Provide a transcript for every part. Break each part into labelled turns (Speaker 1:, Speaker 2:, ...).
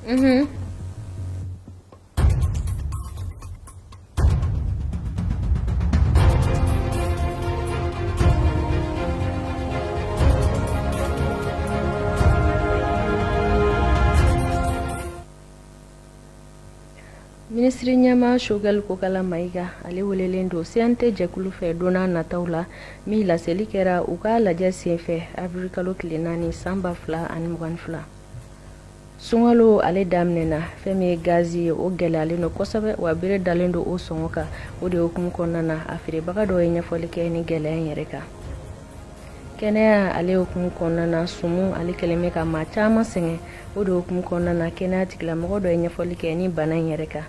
Speaker 1: Unhun. Minisiri ɲɛmaa Choguel Kokalla Maïga ale welelen don CNT jɛkulu fɛ don nataw la min laseli kɛra u ka lajɛ senfɛ avril kalo tile 4 san 2022. Sunkalo ale daminɛna fɛn min ye gazi ye o gɛlɛyalen don kosɛbɛ wa bere dalen don o sɔngɔ kan o de hukumu kɔnɔna na a feerebaga dɔw ye ɲɛfɔli kɛ ni gɛlɛya in yɛrɛ kan. Kɛnɛya ale hukumu kɔnɔna na sumu ale kɛlen bɛ ka maa caman sɛgɛn o de hukumu kɔnɔna na kɛnɛya tigilamɔgɔ dɔ ye ɲɛfɔli kɛ ni bana in yɛrɛ kan.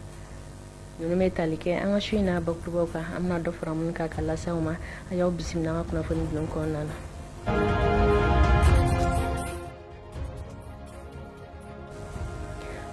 Speaker 1: Ninnu bɛ tali kɛ an ka su in na bakurubaw kan an bɛna dɔ fara minnu kan ka lase aw ma a y'aw bisimila an ka kunnafoni bulon kɔnɔna na.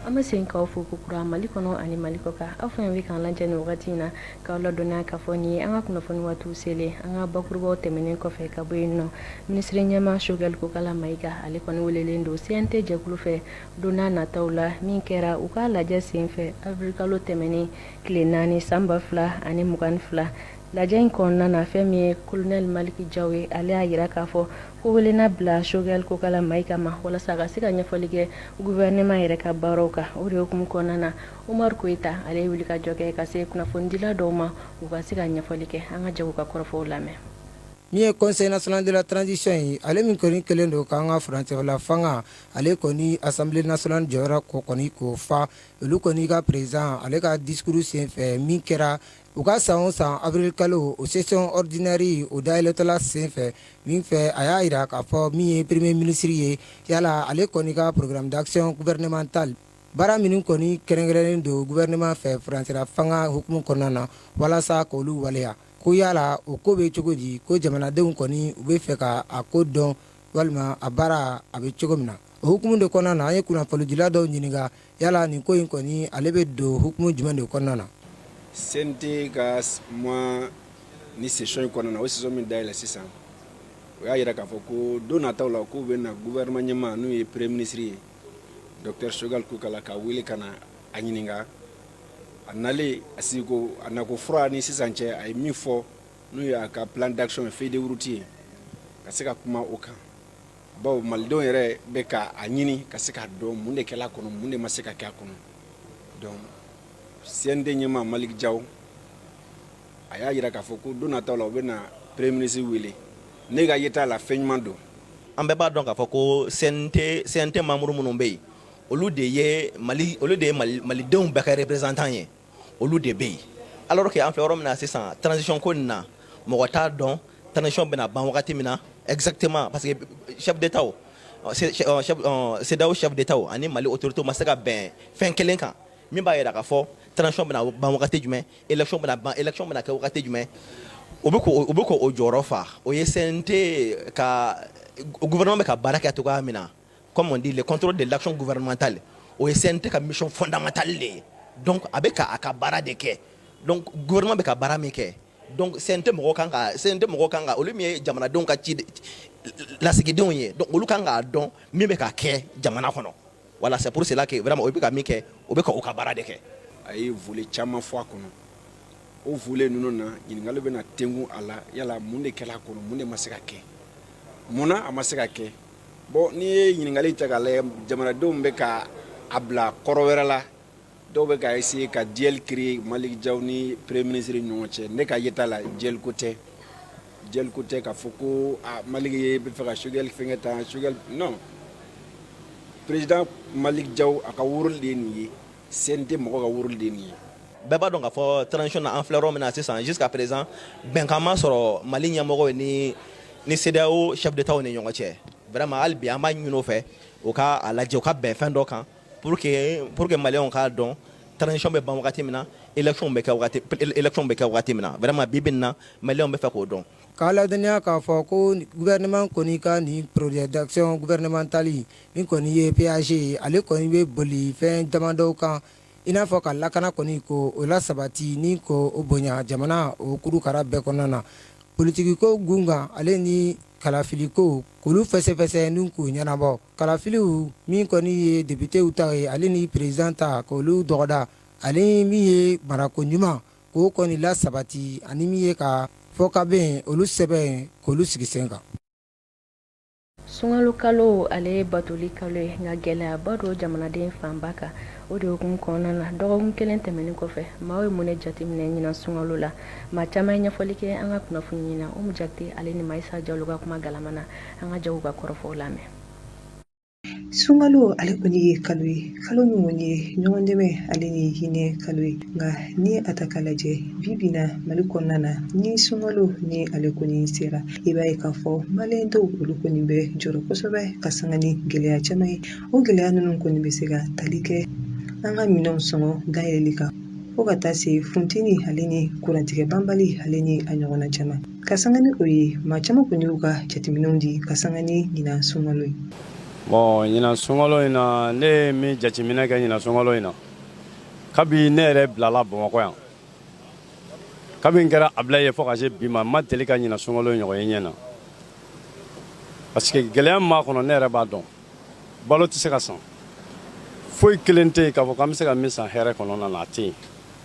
Speaker 1: An bɛ segin k'aw fo kokura Mali kɔnɔ ani Mali kɔkan aw fɛn bɛ k'an lajɛ nin wagati in na k'aw ladɔnniya k'a fɔ nin ye an ka kunnafoni waatiw selen an ka bakurubaw tɛmɛnen kɔfɛ ka bɔ yen nɔ minisiri ɲɛmaa Choguel Kokalla Maïga ale kɔni welelen don CNT jɛkulu fɛ don nataw la min kɛra u ka lajɛ senfɛ avril kalo tɛmɛnen tile 4 san 2022 Lajɛ in kɔnɔna na fɛn min ye colonel Malick Diaw ye ale y'a jira k'a fɔ ko wele na bila Choguel Kokalla Maïga ma walasa a ka se ka ɲɛfɔli kɛ gouvernement yɛrɛ ka baaraw kan o de hukumu kɔnɔna na Umaru Koyita ale ye wulikajɔ kɛ ka se kunnafonidila dɔw ma u ka se ka ɲɛfɔli kɛ an ka jɛ k'u ka kɔrɔfɔw lamɛn.
Speaker 2: Min ye Conseil national de la transition ye ale min kɔni kɛlen don k'an ka furancɛla fanga ale kɔni Assemblée nationale jɔyɔrɔ ko kɔni k'o fa olu kɔni ka président ale ka discours senfɛ min kɛra U ka san o san avril kalo o session ordinaire o dayɛlɛtɔla senfɛ min fɛ a y'a jira k'a fɔ min ye premier ministre ye yala ale kɔni ka programme d'action gouvernemental baara minnu kɔni kɛrɛnkɛrɛnnen don gouvernement fɛ furancɛla fanga hukumu kɔnɔna na walasa k'olu waleya ko yala o ko bɛ cogo di ko jamanadenw kɔni u bɛ fɛ ka a ko dɔn walima a baara a bɛ cogo min na o hukumu de kɔnɔna na an ye kunnafonidila dɔw ɲininka yala nin ko in kɔni ale bɛ don hukumu jumɛn de kɔnɔna na.
Speaker 3: CNT ka mois ni session in kɔnɔna na o session min dayɛlɛ sisan o y'a jira k'a fɔ ko don nataw la k'u bɛ na gouvernement ɲɛmaa n'o ye premier ministre ye docteur Choguel Kokalla k'a wele ka na a ɲininka a nalen a sigiko a nako fura ni sisan cɛ a ye min fɔ n'o ye a ka plan d'action ye feuille de route ye ka se ka kuma o kan. Bawo malidenw yɛrɛ bɛ ka a ɲini ka se k'a dɔn mun de kɛla a kɔnɔ mun de ma se ka kɛ a kɔnɔ donc CNT ɲɛmaa Malick Diaw a y'a jira k'a fɔ ko don nataw la u bɛ na premier ministre wele ne ka yeta la fɛn ɲuman don.
Speaker 4: An bɛɛ b'a dɔn k'a fɔ ko CNT membre minnu bɛ yen olu de ye Mali olu de ye malidenw bɛɛ ka représentant ye. Olu de bɛ yen alors que an filɛ yɔrɔ min na sisan transition ko nin na mɔgɔ t'a dɔn transition bɛna ban wagati min na exactement parce que chef d'État CEDEAO chef d'État ani Mali autorités ma se ka bɛn fɛn kelen kan min b'a jira k'a fɔ transition bɛna ban wagati jumɛn élection bɛna ban élection bɛna kɛ wagati jumɛn u bɛ k'o jɔyɔrɔ fa o ye CNT ka gouvernement bɛ ka baara kɛ cogoya min na comme on dit le contrôle de l'action gouvernementale o ye CNT ka mission fondamentale de ye donc a bɛ ka a ka baara de kɛ donc gouvernement bɛ ka baara min kɛ donc CNT mɔgɔw kan ka CNT mɔgɔw kan ka olu min ye jamanadenw ka ci lasigidenw ye donc olu kan k'a dɔn min bɛ ka kɛ jamana kɔnɔ voilà c'est pour cela que vraiment o bɛ ka min kɛ o bɛ ka u ka baara de kɛ.
Speaker 3: A ye volet caman fɔ a kɔnɔ o volet ninnu na ɲininkali bɛna tengu a la yala mun de kɛla a kɔnɔ mun de ma se ka kɛ mun na a ma se ka kɛ Bon n'i ye ɲininkali ta k'a lajɛ jamanadenw bɛ ka a bila kɔrɔ wɛrɛ la dɔw bɛ ka essayer ka duel créer Malick Diaw ni premier ministre ni ɲɔgɔn cɛ ne ka yeta la duel ko tɛ duel ko tɛ k'a fɔ ko aa Malick ye bɛ fɛ ka Choguel fɛnkɛ tan Choguel non président Malick Diaw a ka rôle de ye nin ye CNT mɔgɔ ka rôle de ye nin ye.
Speaker 4: Bɛɛ b'a dɔn k'a fɔ transition na an filɛ yɔrɔ min na sisan jusqu'à présent bɛnkan ma sɔrɔ Mali ɲɛmɔgɔw ni ni CEDEAO chef d'État ni ɲɔgɔn cɛ vraiment hali bi an b'a ɲini u fɛ u ka a lajɛ u ka bɛn fɛn dɔ kan pour que pour que maliyɛnw k'a dɔn transition bɛ ban wagati min na élection bɛ kɛ wagati élection bɛ kɛ wagati min na vraiment bi bi in na maliyɛnw bɛ fɛ k'o dɔn.
Speaker 2: K'a ladɔnniya k'a fɔ ko gouvernement kɔni ka nin projet d'action gouvernementale min kɔni ye PAG ye ale kɔni bɛ boli fɛn damadɔw kan i n'a fɔ ka lakana kɔni ko o lasabati ni ko o bonya jamana o kurukara bɛɛ kɔnɔna na politikiko gun kan ale ni kalafiliko k'olu fɛsɛfɛsɛ ni k'u ɲɛnabɔ. Kalafiliw min kɔni ye depitew ta ye, ale ni président ta, k'olu dɔgɔda, ale min ye marako ɲuman k'o kɔni lasabati, ani min ye ka fɔkabɛn olu sɛbɛn k'olu sigi sen kan.
Speaker 1: Sunkalo kalo ale ye batoli kalo ye, nka gɛlɛyaba don jamanaden fanba kan. O de hukumu kɔnɔna na, dɔgɔkun kelen tɛmɛnen kɔfɛ, maaw ye mun de jateminɛ ɲinan sunkalo la? Maa caman ye ɲɛfɔli kɛ an ka kunnafoni na. Umu Jakite ale ni Mayisa Jalo ka kuma galama na, an ka jɛ k'u ka kɔrɔfɔw lamɛn.
Speaker 5: Sunkalo ale kɔni ye kalo ye, kalo min kɔni ye ɲɔgɔn dɛmɛ ale ni hinɛ kalo ye. Nka n'i ye a ta k'a lajɛ bi bi na Mali kɔnɔna na, ni sunkalo ni ale kɔni sera, i b'a ye k'a fɔ maliyɛn dɔw olu kɔni bɛ jɔrɔ kosɛbɛ ka sanga ni gɛlɛya caman ye. O gɛlɛya ninnu kɔni bɛ se ka tali kɛ an ka minɛnw sɔngɔ dayɛlɛli kan, fo ka taa se funteni ale ni kurantigɛ banbali ale ni a ɲɔgɔnna caman. Ka sanga ni o ye, maa caman kɔni y'u ka jateminɛw di ka sanga ni ɲinan sunkalo ye.
Speaker 6: Bon, ɲinan sunkalo in na, ne ye min jateminɛ kɛ ɲinan sunkalo in na, kabi ne yɛrɛ bilala Bamakɔ yan, kabi n kɛra Abilaye ye fo ka se bi ma, n ma deli ka ɲinan sunkalo in ɲɔgɔn ye ɲɛ na, parce que gɛlɛya min b'a kɔnɔ, ne yɛrɛ b'a dɔn. Balo tɛ se ka san, foyi kelen tɛ yen k'a fɔ k'an bɛ se ka min san hɛrɛ kɔnɔna na, a tɛ yen.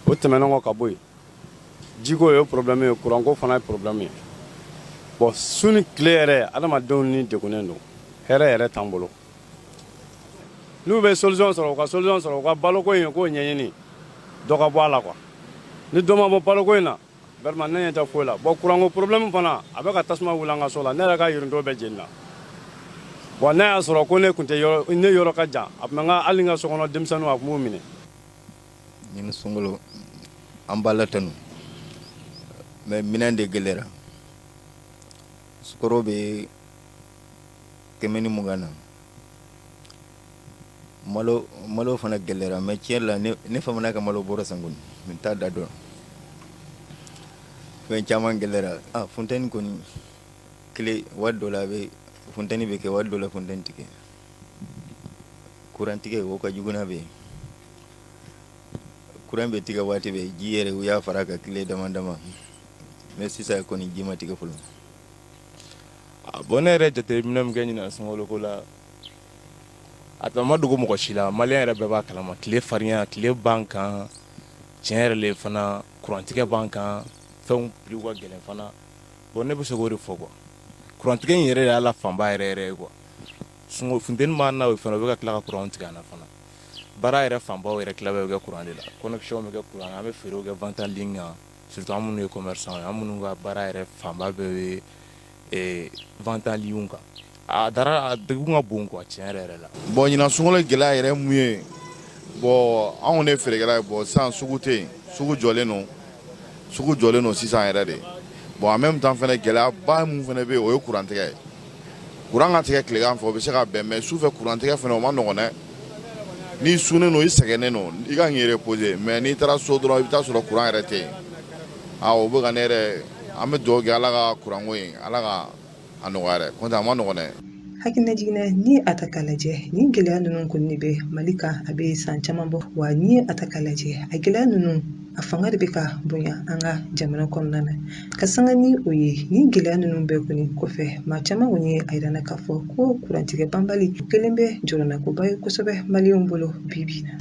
Speaker 6: O tɛmɛnen kɔ ka bɔ yen, jiko ye problème ye, kuranko fana ye problème ye. Bon, su ni tile yɛrɛ, adamadenw ni degunnen don, hɛrɛ yɛrɛ t'an bolo. N'u bɛ solution sɔrɔ, u ka solution sɔrɔ, u ka baloko in k'o ɲɛɲini, dɔ ka bɔ a la quoi. Ni dɔ ma bɔ baloko in na, vraiment ne ɲɛ tɛ foyi la. Bon, kuranko problème fana, a bɛ ka tasuma wuli an ka so la. Ne yɛrɛ ka yirinto bɛɛ jenina. Bon, n'a y'a sɔrɔ ko ne tun tɛ yɔrɔ, ne yɔrɔ ka jan, a tun bɛ n ka hali n ka sokɔnɔ denmisɛnninw, a tun b'u minɛ.
Speaker 7: Nin sunkalo, an b'Ala tanu, mais minɛn de gɛlɛyara. Sukaro bɛ 120 na, malo malo fana gɛlɛyara. Mais tiɲɛ la, ne famana ka malo bɔrɔ san kɔni, n t'a da dɔn. Fɛn caman gɛlɛyara. Ah, funteni kɔni, tile waati dɔ la a bɛ funteni bɛ kɛ, waati dɔ la funteni tɛ kɛ. Kurantigɛ, o ka jugu n'a bɛɛ ye. Kuran bɛ tigɛ waati bɛɛ. Ji yɛrɛ, u y'a fara ka tile dama dama, mais sisan kɔni ji ma tigɛ fɔlɔ.
Speaker 8: Bon, ne yɛrɛ jateminɛ min kɛ ɲinan sunkalo ko la, a tɛ ma dogo mɔgɔ si la, maliyɛn yɛrɛ bɛɛ b'a kalama. Tile farinya, tile b'an kan tiɲɛ yɛrɛ le fana, kurantigɛ b'an kan, fɛnw prix ka gɛlɛn fana. Bon, ne bɛ se k'o de fɔ quoi. Kurantigɛ in yɛrɛ de y'a la fanba yɛrɛ yɛrɛ ye quoi. Funteni b'an na, o fana, u bɛ ka tila ka kuran tigɛ an na fana. Baara yɛrɛ fanbaw yɛrɛ tila bɛɛ bɛ kɛ kuran de la, connexion bɛ kɛ kuran na, an bɛ feerew kɛ vente en ligne kan, surtout an minnu ye commerçant ye, an minnu ka baara yɛrɛ fanba bɛɛ bɛ vente en ligne kan. A dara, a degun ka bon quoi, tiɲɛ yɛrɛ yɛrɛ la.
Speaker 9: Bon, ɲinan sunkalo gɛlɛya yɛrɛ mun ye? Bon, anw ne feerekɛla ye. Bon, sisan sugu tɛ yen, sugu jɔlen don, sugu jɔlen don sisan yɛrɛ de. Bon, en même temps fɛnɛ, gɛlɛyaba mun fɛnɛ bɛ yen, o ye kurantigɛ ye. Kuran ka tigɛ tilegan fɛ, o bɛ se ka bɛn, mais sufɛ kurantigɛ fɛnɛ, o ma nɔgɔn dɛ. N'i sunnen don, i sɛgɛnnen don, i ka k'i reposer, mais n'i taara so dɔrɔn, i bɛ taa sɔrɔ kuran yɛrɛ tɛ yen. A o bɛ ka ne yɛrɛ, an bɛ dugawu kɛ Ala ka kuranko in, Ala ka a nɔgɔya dɛ, kɔntɛ a ma nɔgɔn dɛ.
Speaker 5: Hakililajigin na, n'i ye a ta k'a lajɛ, nin gɛlɛya ninnu kɔni de bɛ Mali kan, a bɛ san caman bɔ. Wa n'i ye a ta k'a lajɛ, a gɛlɛya ninnu a fanga de bɛ ka bonya an ka jamana kɔnɔna na. Ka sanga ni o ye, nin gɛlɛya ninnu bɛɛ kɔni kɔfɛ, maa caman kɔni ye a yira na k'a fɔ ko kurantigɛ banbali kelen bɛ jɔrɔnakoba ye kosɛbɛ maliyɛnw bolo bi bi na.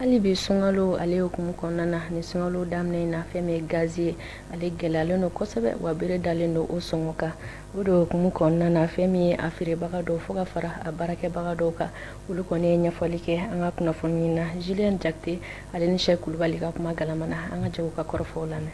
Speaker 1: Hali bi sunkalo ale hukumu kɔnɔna na, ni sunkalo daminɛ in na, fɛn min ye gazi ye, ale gɛlɛyalen don kosɛbɛ, wa bere dalen don o sɔngɔ kan. O de hukumu kɔnɔna na, fɛn min ye a feerebaga dɔw fo ka fara a baarakɛbaga dɔw kan, olu kɔni ye ɲɛfɔli kɛ an ka kunnafoni na. Julien Jakite ale ni Sɛki Kulubali ka kuma galama na, an ka jɛ k'u ka kɔrɔfɔw lamɛn.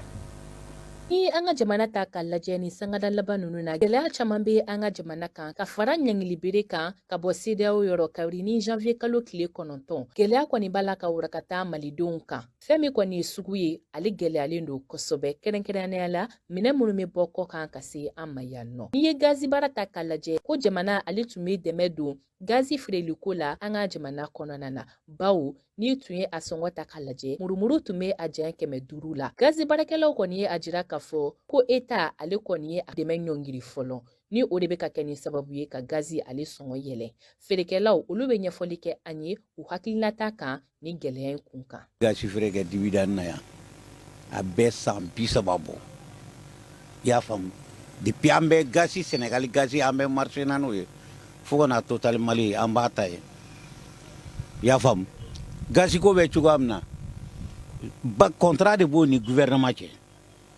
Speaker 10: Ni an ka jamana ta k'a lajɛ ni sangada laban ninnu na, gɛlɛya caman bɛ an ka jamana kan, ka fara ɲangili bere kan ka bɔ CEDEAO yɔrɔ kabini janvier kalo tile 9. Gɛlɛya kɔni b'a la ka warakata malidenw kan. Fɛn min kɔni ye sugu ye, ale gɛlɛyalen don kosɛbɛ, kɛrɛnkɛrɛnnenya la minɛn minnu bɛ bɔ kɔ kan ka se an ma yan nɔ. N'i ye gazi baara ta k'a lajɛ, ko jamana ale tun bɛ dɛmɛ don gazi feereliko la an ka jamana kɔnɔna na, bawo n'i tun ye a sɔngɔ ta k'a lajɛ, murumuru tun bɛ a jɛ 500 la. Gazi baarakɛlaw kɔni ye a jira k'a fɔ ko État ale kɔni ye a dɛmɛ ɲɔngiri fɔlɔ, ni o de bɛ ka kɛ ni sababu ye ka gazi ale sɔngɔ yɛlɛ. Feerekɛlaw olu bɛ ɲɛfɔli kɛ an ye u hakilinata kan ni gɛlɛya in kun kan.
Speaker 11: Gazi feere kɛ dibida na yan, a bɛ san 30 bɔ, i y'a faamu. Depuis an bɛ gazi Sénégal gazi an bɛ marché na n'o ye fo ka na Total Mali an b'a ta yen i y'a faamu gazi ko bɛ cogoya min na ba contrat de b'o ni gouvernement cɛ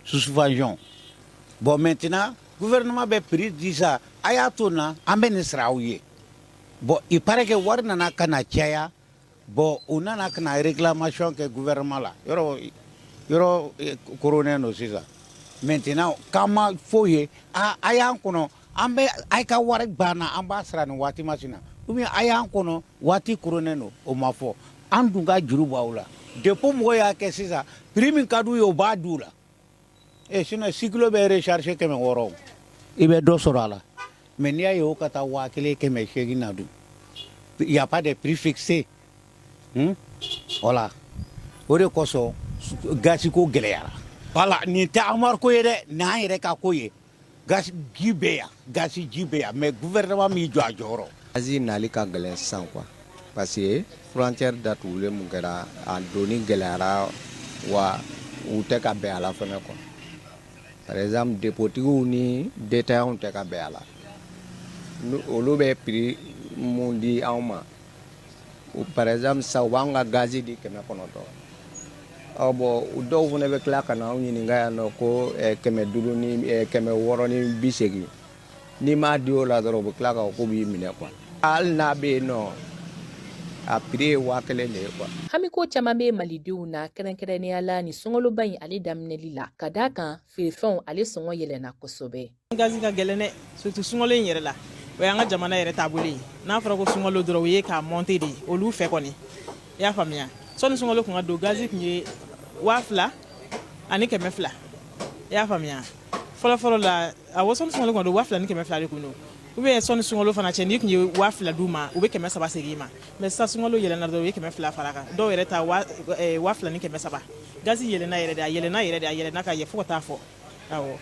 Speaker 11: subvention bon maintenant gouvernement bɛ prix di sa a y'a to na an bɛ nin sara aw ye bon il paraît que wari nana ka na caya bon u nana ka na réclamation kɛ gouvernement la yɔrɔ yɔrɔ eh, koronnen don sisan maintenant k'an ma foyi ye a a y'an kɔnɔ an bɛ a ka wari banna an b'a sara nin waati masina ou bien a y'an kɔnɔ waati koronnen don o ma fɔ an dun ka juru b'aw la dépôt mɔgɔw y'a kɛ sisan prix min ka d'u ye u b'a d'u la e sinon cyclo bɛ recharger 600 i bɛ dɔ sɔrɔ a la mais n'i y'a ye o ka taa 1800 na dun il y a pas de prix fixé voilà o de kosɔn gazi ko gɛlɛyara voilà nin tɛ embargo ye dɛ nin y'an yɛrɛ ka ko ye gazi ji bɛ yan gazi ji bɛ yan mais gouvernement m'i jɔ a jɔyɔrɔ.
Speaker 12: Gazi nali ka gɛlɛn sisan quoi parce que frontière datugulen mun kɛra a donni gɛlɛyara wa u tɛ ka bɛn a la fɛnɛ quoi par exemple depotigiw ni détaillants tɛ ka bɛn a la olu bɛ prix mun di anw ma par exemple sisan u b'an ka gazi di 900. Ɔ bon dɔw fana bɛ tila ka na anw ɲininka yan nɔ ko 500 ni 680. N'i m'a di o la dɔrɔn u bɛ tila ka k'u b'i minɛ quoi hali n'a bɛ yen nɔ a prix ye 1000 de ye quoi.
Speaker 10: Hamiko caman bɛ malidenw na kɛrɛnkɛrɛnnenya la ni sunkaloba in ale daminɛli la ka d'a kan feerefɛnw ale sɔngɔ yɛlɛnna kosɛbɛ.
Speaker 13: Gazi ka gɛlɛn dɛ surtout sunkalo in yɛrɛ la o y'an ka jamana yɛrɛ taabolo ye n'a fɔra ko sunkalo dɔrɔn o ye k'a monter de ye olu fɛ kɔni i y'a faamuya sɔnni sunkalo kun ka don gazi tun ye 2200 i y'a faamuya fɔlɔfɔlɔ la awɔ sɔnni sunkalo kun ka don 2200 de kun don ou bien sɔnni sunkalo fana cɛ n'i tun ye 2000 d'u ma u bɛ 300 segin i ma mais sisan sunkalo yɛlɛnna dɔrɔn u ye 200 fara a kan dɔw yɛrɛ ta 2300 gazi yɛlɛnna yɛrɛ de a yɛlɛnna yɛrɛ de a yɛlɛnna ka yɛ fo ka taa fɔ awɔ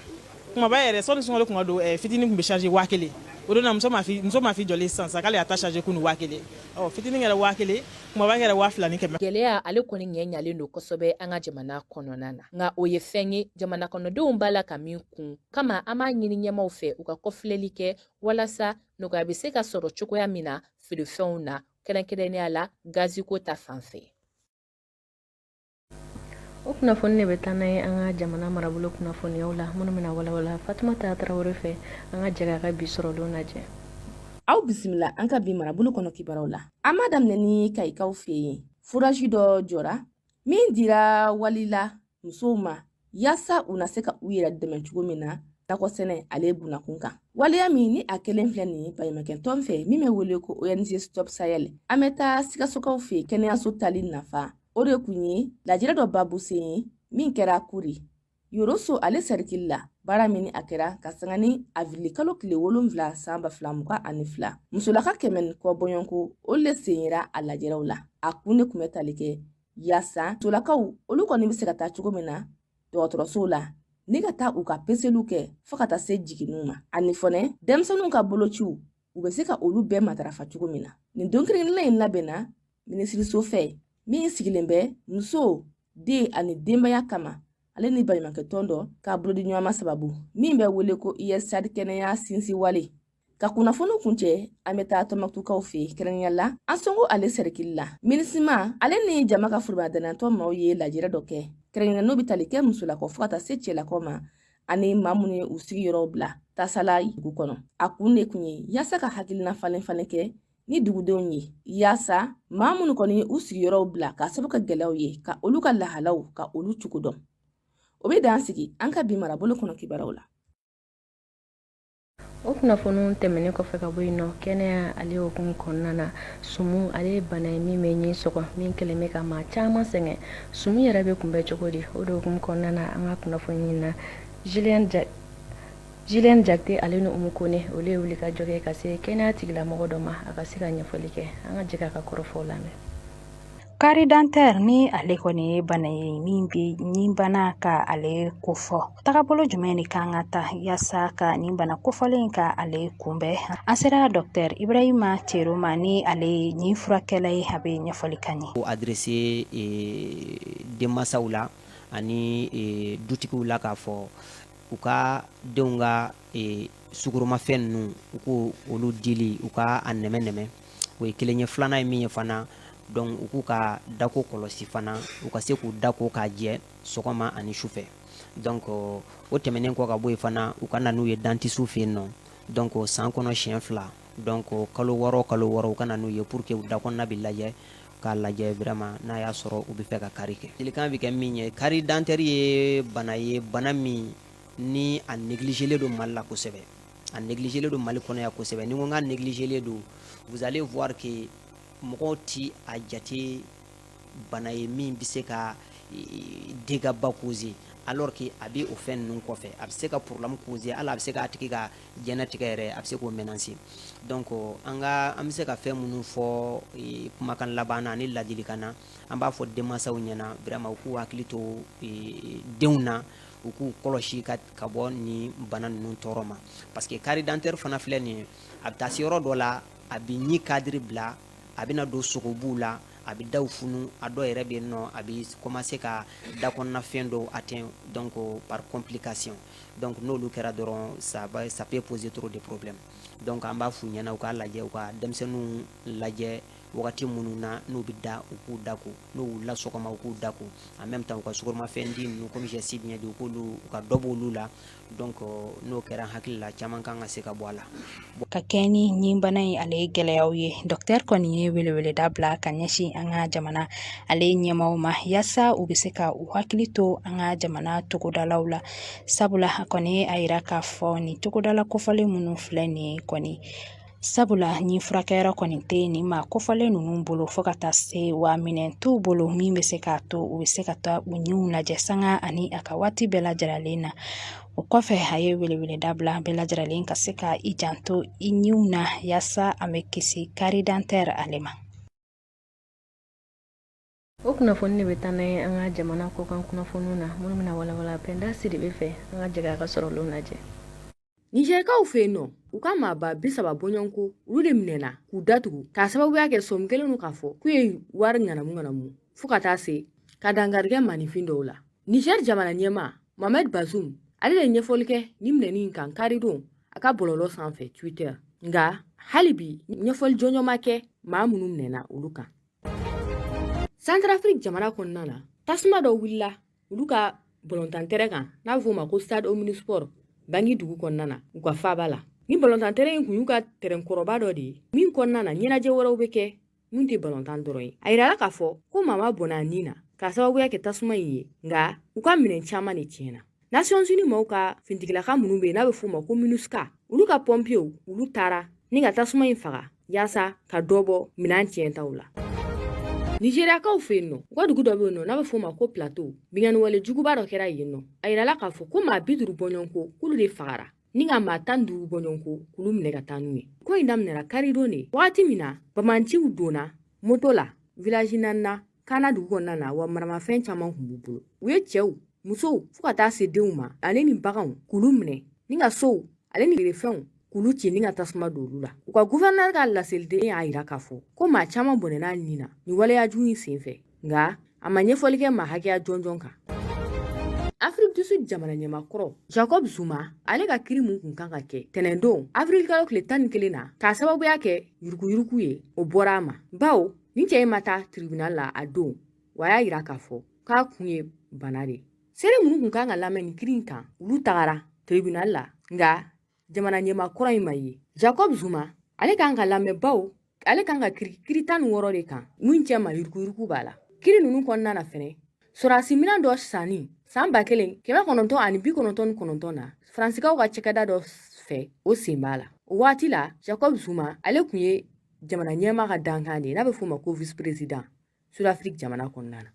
Speaker 13: kumaba yɛrɛ sɔnni sunkalo kun ka don fitinin tun bɛ charger 1000 o don na muso ma fi muso ma fi jɔlen sisan sa k'ale y'a ta charger kunu 1000 ɔ fitinin kɛra 1000 kumaba kɛra 2100.
Speaker 10: Gɛlɛya ale kɔni ɲɛ ɲalen don kosɛbɛ an ka jamana kɔnɔna na nka o ye fɛn ye jamana kɔnɔdenw b'a la ka min kun kama an b'a ɲini ɲɛmaw fɛ u ka kɔfilɛli kɛ walasa nɔgɔya bɛ se ka sɔrɔ cogoya min na feerefɛnw na kɛrɛnkɛrɛnnenya la gaziko ta fan fɛ.
Speaker 1: O kunnafoni de bɛ taa n'a ye an ka jamana marabolo kunnafoniyaw la minnu bɛna walawala Fatumata Tarawele fɛ an ka jɛ k'a ka bi sɔrɔlenw lajɛ.
Speaker 14: Aw bisimila an ka bi marabolo kɔnɔ kibaruw la. An b'a daminɛ ni Kayikaw fɛ yen. Forage dɔ jɔra min dira wali la musow ma yaasa u na se ka u yɛrɛ dɛmɛ cogo min na nakɔsɛnɛ ale bunakun kan. Waleya min ni a kɛlen filɛ nin ye baɲumankɛtɔn fɛ min bɛ wele ko ONG Stop Sahel. An bɛ taa Sikasokaw fɛ yen kɛnɛyaso tali nafa. O de kun ye lajɛrɛ dɔ babusen ye min kɛra Kuri Yoroso ale sɛrikili la baara min a kɛra ka sanga ni avrili kalo tile 7 san 2022 musolaka 100 ni kɔ bɔɲɔgɔnko olu le sen yera a lajɛrɛw la a kun de kun bɛ tali kɛ yaasa musolakaw olu kɔni bɛ se ka taa cogo min na dɔgɔtɔrɔsow la ni ka taa u ka peseliw kɛ fo ka taa se jiginniw ma ani fɔnɛ denmisɛnninw ka bolociw u bɛ se ka olu bɛɛ matarafa cogo min na nin don kɛrɛnkɛrɛnnen in labɛnna minisiriso fɛ min sigilen bɛ muso den ani denbaya kama ale ni baɲumankɛtɔn dɔ ka bolodiɲɔgɔnma sababu min bɛ wele ko USAID kɛnɛya sinsin wale ka kunnafoni kuncɛ an bɛ taa tɔnbɔkutukaw fɛ yen kɛrɛnkɛrɛnnenya la Ansongo ale sɛrikili la MINUSMA ale ni jama ka foroba dɛmɛtɔn maaw ye lajɛrɛ dɔ kɛ kɛrɛnkɛrɛnnenya n'o bɛ tali kɛ musolakaw fo ka taa se cɛlakaw ma ani maa minnu ye u sigiyɔrɔw bila tasala dugu kɔnɔ a kun de kun ye yaasa ka hakilina falen falen kɛ ni dugudenw ye yaasa maa minnu kɔni ye u sigiyɔrɔw bila k'a sababu kɛ gɛlɛyaw ye ka olu ka lahalaw ka olu cogo dɔn o bɛ dan sigi an ka bi marabolo kɔnɔ kibaruyaw la.
Speaker 1: O kunnafoniw tɛmɛnen kɔfɛ ka bɔ yen nɔ kɛnɛya ale hukumu kɔnɔna na sumu ale ye bana ye min bɛ ɲin sɔgɔ min kɛlen bɛ ka maa caman sɛgɛn sumu yɛrɛ bɛ kunbɛn cogo di o de hukumu kɔnɔna na an ka kunnafoni na Julien Jakite ale ni Umu Kone olu ye wulikajɔ kɛ ka se kɛnɛya tigilamɔgɔ dɔ ma a ka se ka ɲɛfɔli kɛ an ka jɛ k'a ka kɔrɔfɔw lamɛn.
Speaker 15: Carie dentaire ni ale kɔni ye bana ye min bɛ ɲin bana ka ale kofɔ tagabolo jumɛn de kan ka ta yaasa ka nin bana kofɔlen ka ale kunbɛn an sera docteur Ibrahima Cero ma ni ale ye ɲin furakɛla ye a bɛ ɲɛfɔli k'an ye.
Speaker 16: O adressé denmansaw la ani dutigiw la k'a fɔ u ka denw ka sukoromafɛn ninnu, u k'o olu dili, u ka a nɛmɛ nɛmɛ. O ye kelen ye. Filanan ye min ye fana, donc u k'u ka dako kɔlɔsi fana, u ka se k'u dako k'a jɛ sɔgɔma ani sufɛ. Donc o tɛmɛnen kɔ ka bɔ yen fana, u ka na n'u ye dentiste fɛ yen nɔ, donc san kɔnɔ siɲɛ 2, donc kalo 6, kalo 6, u ka na n'u ye pour que u da kɔnɔna bɛ lajɛ, k'a lajɛ vraiment n'a y'a sɔrɔ u bɛ fɛ ka carie kɛ. Ladilikan bɛ kɛ min ye, carie dentaire ye bana ye, bana min ni a négligelen don Mali la kosɛbɛ, a négligelen don Mali kɔnɔ yan kosɛbɛ. Ni ko n k'a négligelen don, vous allez voir que mɔgɔw ti a jate bana ye min bɛ se ka dégâts ba causer, alors que a bɛ o fɛn ninnu kɔfɛ, a bɛ se ka problème causer, hali a bɛ se k'a tigi ka diɲɛnatigɛ yɛrɛ, a bɛ se k'o menacer. Donc an ka an bɛ se ka fɛn minnu fɔ kumakan laban na ani ladilikan na, an b'a fɔ denmansaw ɲɛna vraiment u k'u hakili to denw na, u k'u kɔlɔsi ka bɔ nin bana ninnu tɔɔrɔ ma, parce que carie dentaire fana filɛ nin ye, a bɛ taa se yɔrɔ dɔ la, a bɛ ɲi cadre bila, a bɛna don sogobuw la, a bɛ daw funu, a dɔw yɛrɛ bɛ yen nɔ, a bɛ commencer ka da kɔnɔna fɛn dɔw atteint, donc par complication. Donc n'olu kɛra dɔrɔn, ça peut poser trop de problèmes. Donc an b'a f'u ɲɛna, u k'a lajɛ, u ka denmisɛnninw lajɛ wagati minnu na n'u bɛ da, u k'u da ko, n'u wulila sɔgɔma, u k'u da ko, en même temps u ka sukoromafɛn di ninnu, comme j'ai si bien dit, u k'olu, u ka dɔ b'olu la. Donc n'o kɛra, n hakili la caman kan ka se ka bɔ a la.
Speaker 15: Ka kɛ ni ɲinbana ye, ale ye gɛlɛyaw ye. Dɔkitɛri kɔni ye weleweleda bila ka ɲɛsin an ka jamana ale ɲɛmaaw ma, yaasa u bɛ se ka u hakili to an ka jamana togodalaw la, sabula a kɔni ye a yira k'a fɔ nin togodala kofɔlen minnu filɛ nin ye kɔni, sabula ni furakɛyɔrɔ kɔni tɛ nin maa kofɔlen ninnu bolo, fo ka taa se wa minɛn t'u bolo min bɛ se k'a to u bɛ se ka taa u ɲinw lajɛ sanga ani a ka waati bɛɛ lajɛlen na. O kɔfɛ, a ye weleweleda bila bɛɛ lajɛlen ka se ka i janto i ɲinw na, yaasa an bɛ kisi carie dentaire ale ma.
Speaker 1: O kunnafoni de bɛ taa n'a ye an ka jamana kɔkan kunnafoniw na, minnu bɛna walawala Pɛnda Sidibe fɛ. An ka jɛ a ka sɔrɔlenw lajɛ.
Speaker 17: Nizɛrikaw fɛ yen nɔ, u ka maaba 30 bɔɲɔgɔnko, olu de minɛna k'u datugu k'a sababuya kɛ sɔmi kɛlen don k'a fɔ k'u ye wari ŋanamu ŋanamu, fo ka taa se ka dankari kɛ maaninfin dɔw la. Nizɛri jamana ɲɛmaa Mohamed Bazoum, ale de ye ɲɛfɔli kɛ nin minɛni in kan karidon a ka bɔlɔlɔ sanfɛ Twitter. Nka hali bi ɲɛfɔli jɔnjɔn ma kɛ maa minnu minɛna olu kan. Santarafiriki jamana kɔnɔna na, tasuma dɔ wulila olu ka balontan terrain kan n'a bɛ f'o ma ko Stade Omnisport, Bangi dugu kɔnɔna na, u ka faaba la. Ni balontan terrain in kun y'u ka terrain kɔrɔba dɔ de ye min kɔnɔna na ɲɛnajɛ wɛrɛw bɛ kɛ min tɛ balontan dɔrɔn ye. A yirala k'a fɔ ko maa ma bɔnɛ a ni na k'a sababuya kɛ tasuma in ye, nka u ka minɛn caman de tiɲɛna. Nations Unies maaw ka finitigilaka minnu bɛ yen n'a bɛ f'o ma ko MINUSCA, olu ka pɔnpiyew, olu taara ni ka tasuma in faga yaasa ka dɔ bɔ minɛn tiɲɛtaw la. Nizeriyakaw fɛ yen nɔ, u ka dugu dɔ bɛ yen nɔ n'a bɛ f'o ma ko Plateau, binkanni juguba dɔ kɛra yen nɔ. A yirala k'a fɔ ko maa 50 bɔɲɔgɔnko k'olu de fagara ni ka maa 15 bɔɲɔgɔnko k'olu minɛ ka taa n'u ye. Ko in daminɛra karidon de, wagati min na banbaanciw donna moto la village naaninan Kana dugu kɔnɔna na, wa maramafɛn caman kun b'u bolo. U ye cɛw, musow, fo ka taa se denw ma, ale ni baganw k'olu minɛ, ni ka sow ale ni feerefɛnw k'olu ci, ni ka tasuma don olu la. U ka guvɛrnɛri ka laseliden y'a yira k'a fɔ ko maa caman bɔnɛna ni na nin waleya jugu in senfɛ, nka a ma ɲɛfɔli kɛ maa hakɛya jɔnjɔn kan. Afrique du Sud jamana ɲɛmaa kɔrɔ Jacob Zuma, ale ka kiri mun kun kan ka kɛ tɛnɛndon avril kalo tile 11 na, k'a sababuya kɛ yuruguyurugu ye, o bɔra a ma, bawo nin cɛ in ma taa tribunal la a don, wa a y'a yira k'a fɔ k'a kun ye bana de. Seere minnu kun kan ka lamɛn nin kiri in kan, olu tagara tribunal la, nka jamana ɲɛmaa kɔrɔ in ma ye. Jacob Zuma, ale kan ka lamɛn bawo ale kan ka kiri kiri 16 de kan min cɛ ma yuruguyurugu b'a la. Kiri ninnu kɔnɔna na fɛnɛ, sɔrɔdasi minɛn dɔ sanni san 1999 na Faransikaw ka cakɛda dɔ fɛ, o sen b'a la. O waati la, Jacob Zuma, ale kun ye jamana ɲɛmaa ka dankan de ye n'a bɛ f'o ma ko vice président Sud-Afrique jamana kɔnɔna na.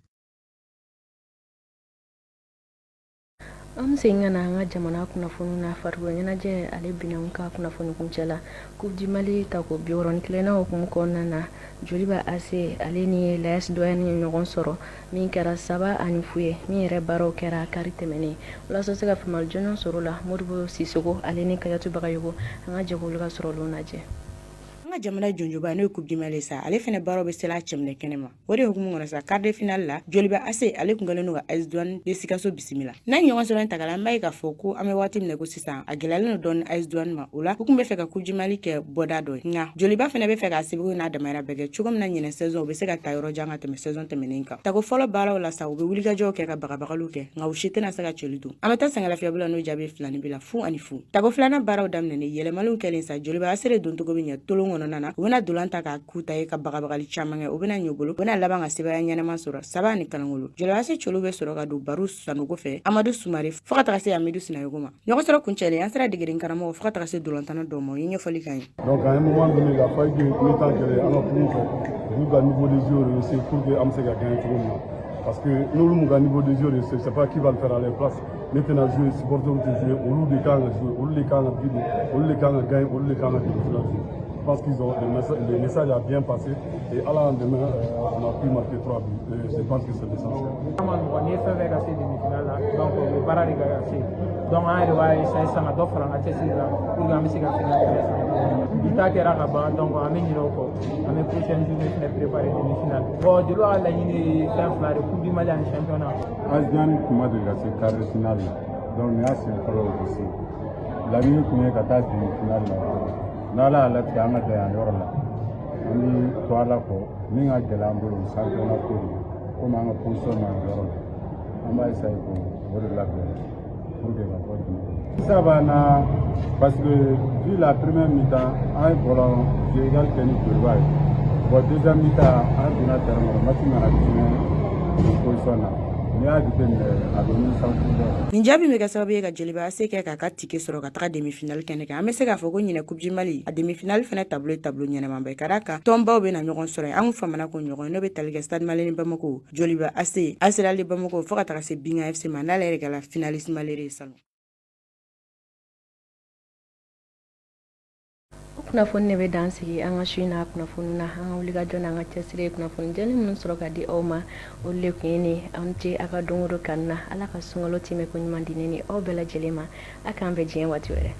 Speaker 1: An bɛ segin ka na an ka jamana kunnafoni na. Farikolo ɲɛnajɛ, ale bɛna an ka kunnafoni kuncɛ la. Coupe du Mali tako 61nan hukumu kɔnɔna na, Joliba AC ale ni l'AS Douanes ye ɲɔgɔn sɔrɔ, min kɛra 3-0 ye, min yɛrɛ baaraw kɛra kari tɛmɛnen. Walasa se ka faamuyali jɔnjɔn sɔrɔ la, Modibo Sisoko ale ni Kajatu Bagayogo, an ka jɛ k'olu ka sɔrɔlenw lajɛ.
Speaker 18: An ka jamana jɔnjɔba n'o ye Coupe du Mali sa, ale fɛnɛ baaraw bɛ sela a cɛminɛ kɛnɛ ma. O de hukumu kɔnɔ sa, quart de finale la, Joliba AC ale kun kɛlen don ka AS Douane de Sikaso bisimila. N'a ɲɔgɔn sɔrɔ in ta k'a la, an b'a ye k'a fɔ ko an bɛ waati min na ko sisan, a gɛlɛyalen don dɔɔni AS Douane ma. O la, u kun bɛ fɛ ka Coupe du Mali kɛ bɔda dɔ ye. Nka Joliba fɛnɛ bɛ fɛ k'a seko n'a damayira bɛɛ kɛ cogo min na ɲinɛ saison u bɛ se ka taa yɔrɔ jan ka tɛmɛ saison tɛmɛnen kan. Tako fɔlɔ baaraw la sa, u bɛ wulikajɔw kɛ ka bagabagaliw kɛ, nka u si tɛna se ka cɛli don. An bɛ taa sɛgɛnlafiɲɛbɔ la n'o jaabi 2 ni bi la 0-0. Tako filanan baaraw daminɛnen, yɛlɛmaliw kɛlen sa, Joliba AC de doncogo bɛ ɲɛ tolon kɔnɔna na. U bɛna dolan ta k'a k'u ta ye ka bagabagali caman kɛ. U bɛna ɲɛ u bolo, u bɛna laban ka sebaaya ɲɛnama sɔrɔ 3-0. Joliba AC cɛliw bɛ sɔrɔ ka don Baru Sanogo fɛ, Amadu Sumare fo ka taga se Amidu Sinayogo ma. Ɲɔgɔn sɔrɔ kuncɛlen, an sera degeden karamɔgɔ fo ka taga se dolantanna dɔw ma, u ye ɲɛfɔli k'an ye.
Speaker 19: Donc à un moment donné, il a fallu que mi-temps kɛlen an ka kuma u fɛ, u k'u ka niveau de jeu rehausser pour que an bɛ se ka gagner cogo min na. Parce que n'olu m'u ka niveau de jeu rehausser, c'est pas qui va le faire à leur place. Ne tɛna jouer, supporters tɛ jouer, olu de kan ka jouer, olu de kan ka but don, olu de kan ka gagner, olu de kan ka demi-finale jouer. Je pense qu'ils ont le message a bien passé et Ala y'an dɛmɛ, on a pu marquer 3 buts et je pense que c'est l'essentiel.
Speaker 20: A ma nɔgɔn, n'i ye fɛn fɛn ka se demi-finale la, donc o bɛ baara de kɛ ka se. Donc an yɛrɛ b'a essayer sisan ka dɔ fara an ka cɛsiri kan pour que an bɛ se ka finale fɛnɛ sɔrɔ cogo min na. Bi ta kɛra ka ban, donc an bɛ ɲinɛ o kɔ, an bɛ prochaine journée fɛnɛ préparer, demi-finale. Bon, joliw ka laɲini ye fɛn fila de, Coupe du Mali ani championnat.
Speaker 19: AS Douane tun ma deli ka se quart de finale la, donc nin y'a siɲɛ fɔlɔ ye u bɛ se. Laɲini tun ye ka taa demi finale la. N'Ala y'a latigɛ an ka dan yan yɔrɔ la, an bɛ to Ala kɔ. Min ka gɛlɛn an bolo, o ye championnat ko de ye. Komi an ka position ma yɔrɔ la, an b'a essayer k'o o de labɛn pour que ka bɔ demi. Ça va na parce que vu la première mi-temps, an ye ballon jeu égal kɛ ni Joliba ye. Bon, deuxième mi-temps, an donna terrain kɔnɔ, match nana tiɲɛ position na. N'i y'a jateminɛ, a bɛ ɲini centre bɔ.
Speaker 18: Nin jaabi bɛ kɛ sababu ye ka Joliba AC kɛ k'a ka ticket sɔrɔ ka taga demi-finale kɛnɛ kan. An bɛ se k'a fɔ ko ɲinɛ Coupe du Mali, a demi-finale fɛnɛ tableau ye tableau ɲɛnamaba ye, ka d'a kan tɔnbaw bɛna ɲɔgɔn sɔrɔ yen. An kun famana k'o ɲɔgɔn ye, n'o bɛ tali kɛ Stade Malien ni Bamako, Joliba AC, AS Real de Bamako, fo ka taga se Binga FC ma, n'ale yɛrɛ kɛra finaliste malheureux ye salon.
Speaker 1: O kunnafoni de bɛ dan sigi an ka su in na kunnafoni na. An ka wulikajɔ n'an ka cɛsiri ye kunnafoni jɛlen minnu sɔrɔ ka di aw ma, olu de tun ye nin. Aw ni ce aw ka don o don kanu na. Ala ka sunkalo timɛ ko ɲuman di ne ni aw bɛɛ lajɛlen ma. A k'an bɛn diɲɛ waati wɛrɛ.